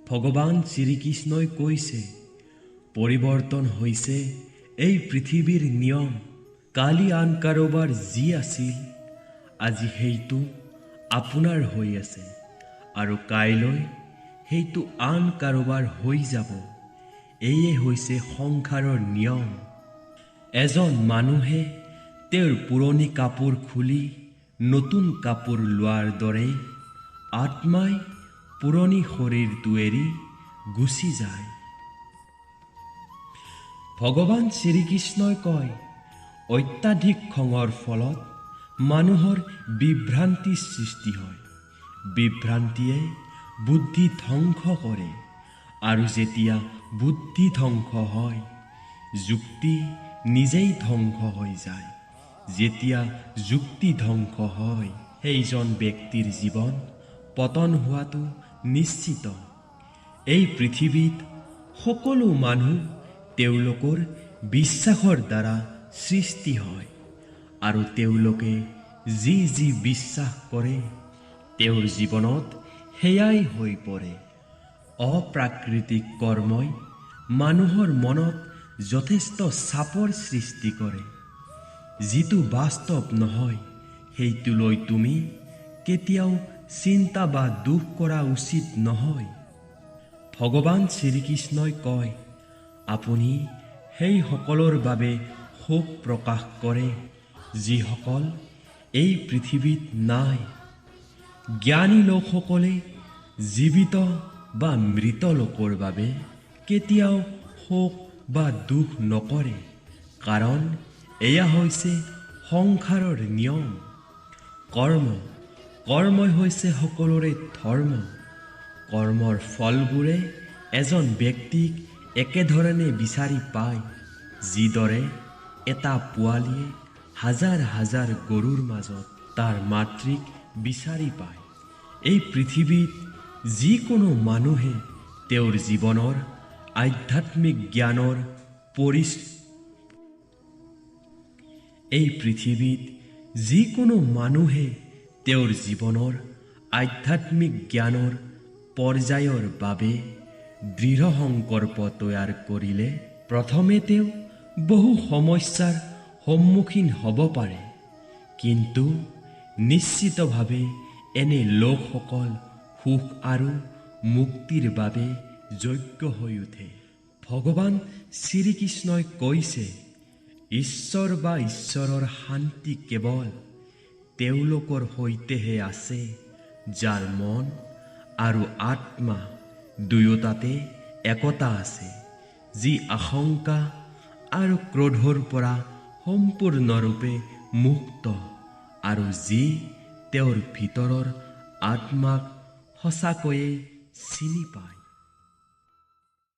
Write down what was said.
ভগৱান শ্ৰীকৃষ্ণই কৈছে, পৰিৱৰ্তন হৈছে এই পৃথিৱীৰ নিয়ম। কালি আন কাৰোবাৰ যি আছিল, আজি সেইটো আপোনাৰ হৈ আছে আৰু কাইলৈ সেইটো আন কাৰোবাৰ হৈ যাব। এয়ে হৈছে সংসাৰৰ নিয়ম। এজন মানুহে তেওঁৰ পুৰণি কাপোৰ খুলি নতুন কাপোৰ লোৱাৰ দৰে আত্মাই পুৰণি শৰীৰটো এৰি গুচি যায়। ভগৱান শ্ৰীকৃষ্ণই কয়, অত্যাধিক খঙৰ ফলত মানুহৰ বিভ্ৰান্তি সৃষ্টি হয়। বিভ্ৰান্তিয়ে বুদ্ধি ধ্বংস কৰে আৰু যেতিয়া বুদ্ধি ধ্বংস হয়, যুক্তি নিজেই ধ্বংস হৈ যায়। যেতিয়া যুক্তি ধ্বংস হয়, সেইজন ব্যক্তিৰ জীৱন পতন হোৱাটো নিশ্চিত। এই পৃথিৱীত সকলো মানুহ তেওঁলোকৰ বিশ্বাসৰ দ্বাৰা সৃষ্টি হয় আৰু তেওঁলোকে যি যি বিশ্বাস কৰে, তেওঁৰ জীৱনত সেয়াই হৈ পৰে। অপ্ৰাকৃতিক কৰ্মই মানুহৰ মনত যথেষ্ট চাপৰ সৃষ্টি কৰে। যিটো বাস্তৱ নহয়, সেইটো লৈ তুমি কেতিয়াও চিন্তা বা দুখ কৰা উচিত নহয়। ভগৱান শ্ৰীকৃষ্ণই কয়, আপুনি সেইসকলৰ বাবে শোক প্ৰকাশ কৰে যিসকল এই পৃথিৱীত নাই। জ্ঞানী লোকসকলে জীৱিত বা মৃত লোকৰ বাবে কেতিয়াও শোক বা দুখ নকৰে, কাৰণ এয়া হৈছে সংসাৰৰ নিয়ম। কৰ্মই হৈছে সকলোৰে ধৰ্ম। কৰ্মৰ ফলবোৰে এজন ব্যক্তিক একেধৰণে বিচাৰি পায়, যিদৰে এটা পোৱালীয়ে হাজাৰ হাজাৰ গৰুৰ মাজত তাৰ মাতৃক বিচাৰি পায়। এই পৃথিৱীত যিকোনো মানুহে তেওঁৰ জীৱনৰ আধ্যাত্মিক জ্ঞানৰ এই পৃথিৱীত যিকোনো মানুহে তেওঁৰ জীৱনৰ আধ্যাত্মিক জ্ঞানৰ পৰ্যায়ৰ বাবে দৃঢ় সংকল্প তৈয়াৰ কৰিলে প্ৰথমে তেওঁ বহু সমস্যাৰ সন্মুখীন হ'ব পাৰে, কিন্তু নিশ্চিতভাৱে এনে লোকসকল সুখ আৰু মুক্তিৰ বাবে যোগ্য হৈ উঠে। ভগৱান শ্ৰীকৃষ্ণই কৈছে, ঈশ্বৰ বা ঈশ্বৰৰ শান্তি কেৱল তেওঁলোকৰ সৈতেহে আছে যাৰ মন আৰু আত্মা দুয়োটাতে একতা আছে, যি আশংকা আৰু ক্ৰোধৰ পৰা সম্পূৰ্ণৰূপে মুক্ত আৰু যি তেওঁৰ ভিতৰৰ আত্মাক সঁচাকৈয়ে চিনি পায়।